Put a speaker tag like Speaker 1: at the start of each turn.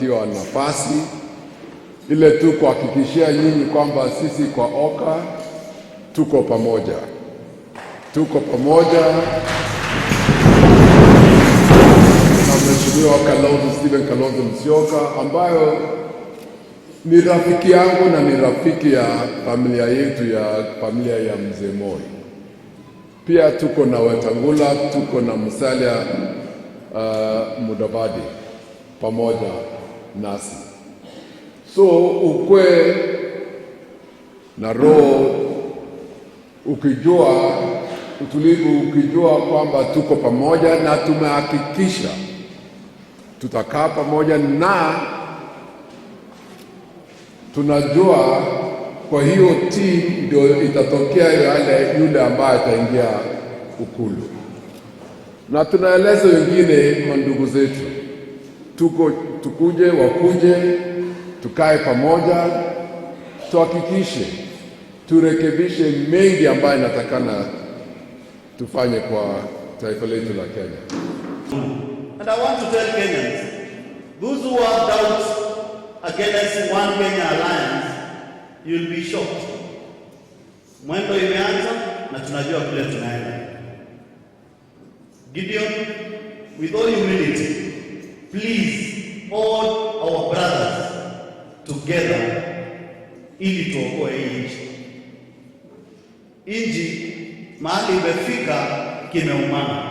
Speaker 1: Tiwa nafasi ile tu kuhakikishia nyinyi kwamba sisi kwa OKA tuko pamoja, tuko pamoja na Mheshimiwa Kalonzo, Stephen Kalonzo Musyoka, ambayo ni rafiki yangu na ni rafiki ya familia yetu, ya familia ya Mzee Moi. Pia tuko na Wetangula, tuko na Musalia Mudavadi pamoja nasi. So ukwe na roho ukijua utulivu, ukijua kwamba tuko pamoja na tumehakikisha tutakaa pamoja na tunajua kwa hiyo team ndio itatokea yale yule ambaye ataingia Ikulu, na tunaeleza wengine mandugu zetu, tuko tukuje, wakuje, tukae pamoja, tuhakikishe turekebishe mengi ambayo inatakana tufanye kwa taifa letu la Kenya.
Speaker 2: And I want to tell Kenyans, those who have doubts against One Kenya Alliance, you'll be shocked. Mwendo imeanza na tunajua kule tunaenda. Gideon, with all humility, please hold our brothers together ili tuokoe hii nchi. Nchi mahali imefika kimeumana.